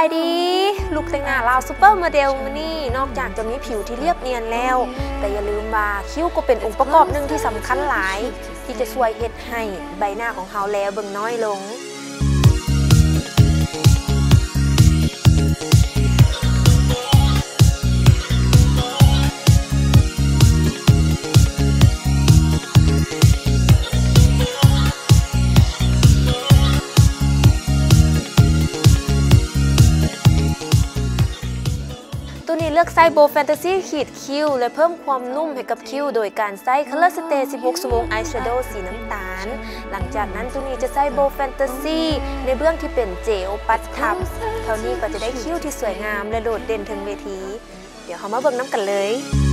ສະບາຍດີ ລຸກແຕ່ງໜ້າລາວຊຸບເປີໂມເດວມື້ນີ້ ນອກຈາກຈະມີຜິວທີ່ລຽບນຽນແລ້ວ, ແຕ່ຢ່າລືມວ່າຄິ້ວກໍເປັນອົງປະກອບໜຶ່ງທີ່ສຳຄັນຫຼາຍ ທີ່ຈະຊ່ວຍເຮັດໃຫ້ໃບໜ້າຂອງເຮົາແລເບິ່ງນ້ອຍລົງ. ໂຕນີ້ເລືອກໃຊ້ Bold Fantasy ຂີດຄິ້ວ ແລະ ເພີ່ມຄວາມນຸ້ມໃຫ້ກັບຄິ້ວ ໂດຍການໃຊ້ Color Stay ສິບຫົກຊົ່ວໂມງ Eyeshadow ສີນ້ຳຕານ. ຫຼັງຈາກນັ້ນ ໂຕນີ້ຈະໃຊ້ Bold Fantasy ໃນເບື້ອງທີ່ເປັນເຈວປັດທັບ. ເທົ່ານີ້ກໍຈະໄດ້ຄິ້ວທີ່ສວຍງາມ ແລະ ໂດດເດັ່ນເທິງເວທີ. ດຽວເຮົາມາເບິ່ງນຳກັນເລີຍ.